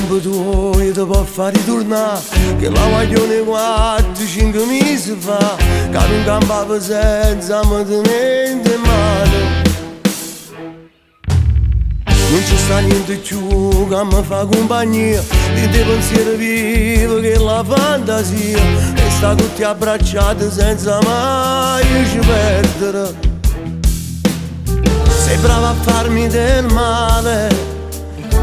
Tiempo tuoio te può far ritornare Che la guaglione 4, 5 mesi fa, che non campava senza me tenere in mano. Non ci sta niente più che mi fa compagnia, di te pensiero vivo che la fantasia, e sta tutti abbracciati senza mai ci perdere. Sei brava a farmi del male,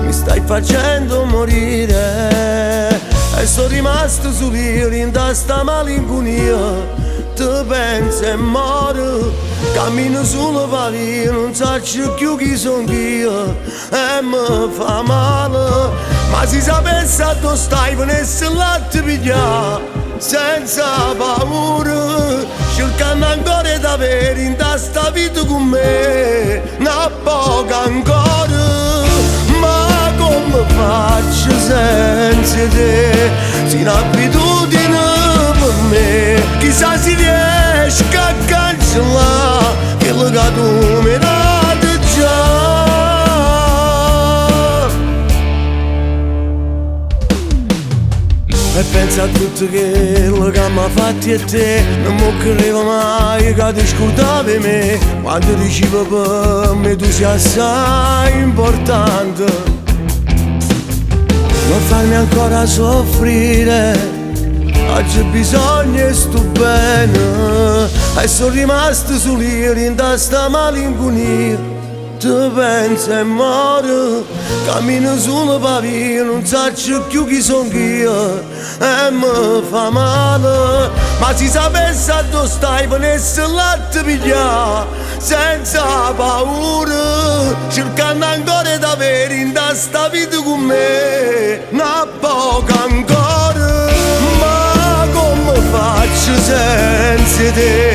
mi stai facendo morire, e sono rimasto solo io in sta malinconia. Ti penso e muore, cammino sulla via, non so più chi sono io, e mi fa male. Ma si sapesse dove stai, venisse là a ti pigliare, senza paura, cercando ancora di avere in sta vita con me, una poca ancora. Ma come faccio senza te? Sei un'abitudine per me. Chissà se riesco a cancellare quello che tu mi hai dato già. E pensa a tutto quello che mi ha fatto e te. Non mi credevo mai che ti scordavi me, quando dicevo per me tu sei assai importante. Non farmi ancora soffrire, oggi bisogno e sto bene, e sono rimasto solo io in sta malinconia. Ti penso e muore, cammino sulla via, non so più chi sono io, e mi fa male. Ma si sapesse dove stai, venisse là a ti pigliare, senza paura, cercando ancora di avere in sta vita con me, una poca ancora. Ma come faccio senza te?